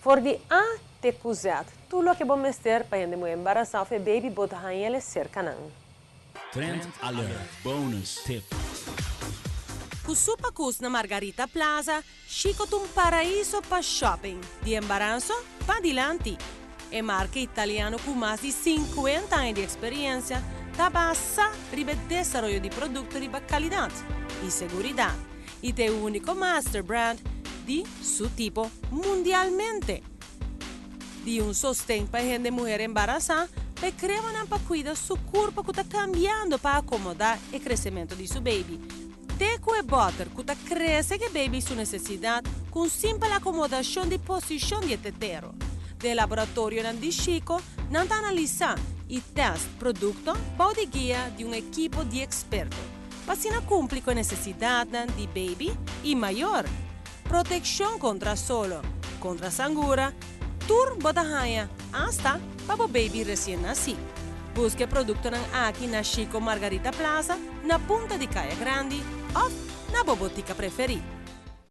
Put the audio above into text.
For di A te ku Z, tur loke bo mester pa hende muhé embarasá òf e baby bo ta haña el serka nan. Trend Alert Bonus Tip. Ku su pakus na Margarita Plaza, Chico ta un paraiso pa shopping, di embaraso pa dilanti. E marka italiano ku mas di 50 aña di eksperensia ta basá riba e desaroyo di produkto riba kalidat i seguridat i ta e úniko master brand di su tipo mundialmente. Di un sosten pa hende muhé embarasá, pa e kremanan pa kuida su kurpa ku ta kambiando pa akomodá e kresementu di su baby. Te ku e bòter ku ta krese ku e baby su nesesidat ku un simpel akomodashon di posishon di e tetero. Den laboratorionan di Chico nan ta analisá i tèst produkto bou di guia di un ekipo di eksperto pa asina kumpli ku e nesesidatnan di baby i mayor. Protekshon kontra solo, kontra sangura, tur bo ta haña asta pa bo baby resien nasí. Buska e produktonan aki na Chico Margarita Plaza na punta di Kaya Grandi òf na bo botika preferí.